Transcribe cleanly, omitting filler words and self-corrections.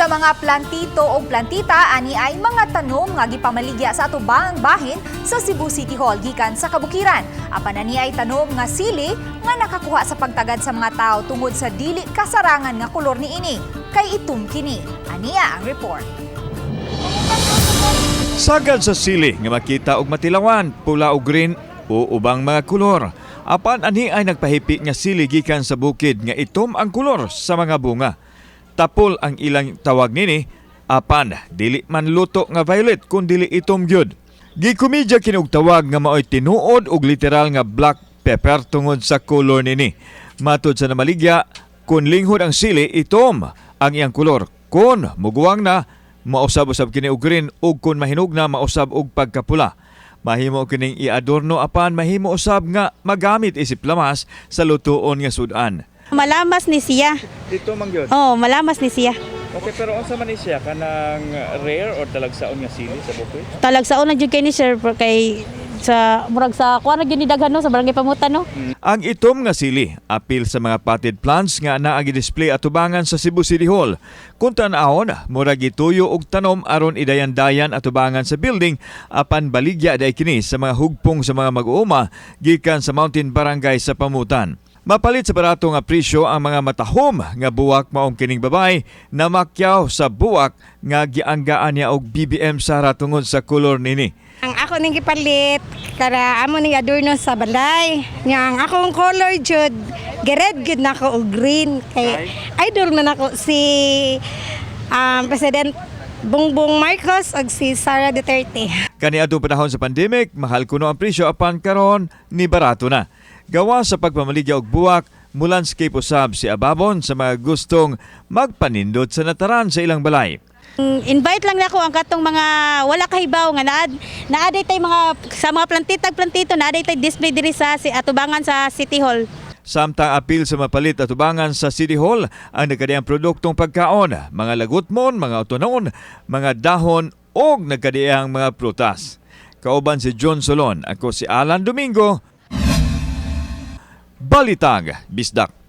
Sa mga plantito o plantita, ani ay mga tanom nga gipamaligya sa atubangang bahin sa Cebu City Hall gikan sa kabukiran. Apan ani ay tanom nga sili nga nakakuha sa pagtagad sa mga tao tungod sa dili kasarangan nga kolor niini. Kay itom kini. Ania ang report. Sagad sa sili nga makita og matilawan, pula o green o ubang mga kolor. Apan ani ay nagpahipi nga sili gikan sa bukid nga itom ang kolor sa mga bunga. Tapol ang ilang tawag nini, apan dili man luto nga violet kun dili itom gyud. Gikomedya kini og tawag nga maoy tinuod og literal nga black pepper tungod sa kolor nini. Matod sa namaligya, kun linghod ang sili, itom ang iyang kolor. Kun muguwang na, mausab-usab kini og green ug kun mahinog na, mausab og pagkapula. Mahimo kining iadorno apan mahimo usab nga magamit isip lamas sa lutuon nga sudan. Malamas ni siya. Dito man gyud. Oh, malamas ni siya. Okay, pero unsa man ni siya, kanang rare or talagsaon nga sili sa bukid? Talagsaon na jud kay ni sir kay sa murag sa kuan na gyud ni daghan no sa barangay Pamutan no. Ang itom nga sili apil sa mga potted plants nga naa display atubangan sa Cebu City Hall. Kung tan-awon, murag gituyo og tanom aron idayan-dayan atubangan sa building, apan baligya day kini sa mga hugpong sa mga mag-uuma gikan sa Mountain Barangay sa Pamutan. Mapalit sa barato nga presyo ang mga matahom nga buwak, maong kining babay na makyaw sa buwak nga gianggaan niya og BBM Sara tungod sa kolor nini. Ang ako ning gipalit kara amo ning adorno sa balay. Nya ang akong color jud, red gyud nako og green kay idol man ako si President Bongbong Marcos ug si Sara Duterte. Kaniadtong panahon sa pandemic, mahal kuno ang presyo, apan karon ni barato na. Gawa sa pagpamaligya og buwak, mulandscape usab si Ababon sa mga gustong magpanindot sa nataran sa ilang balay. Invite lang nako ang katong mga wala kahibaw nga naad naaday tay mga sa mga plantitag plantito, naaday tay display diri sa si atubangan sa City Hall. Samtang apil sa mapalit atubangan sa City Hall ang nagkadiang produktong pagkaon, mga lagutmon, mga utonon, mga dahon ug nagkadiang mga prutas. Kauban si John Solon, ako si Alan Domingo. Balitang Bisdak.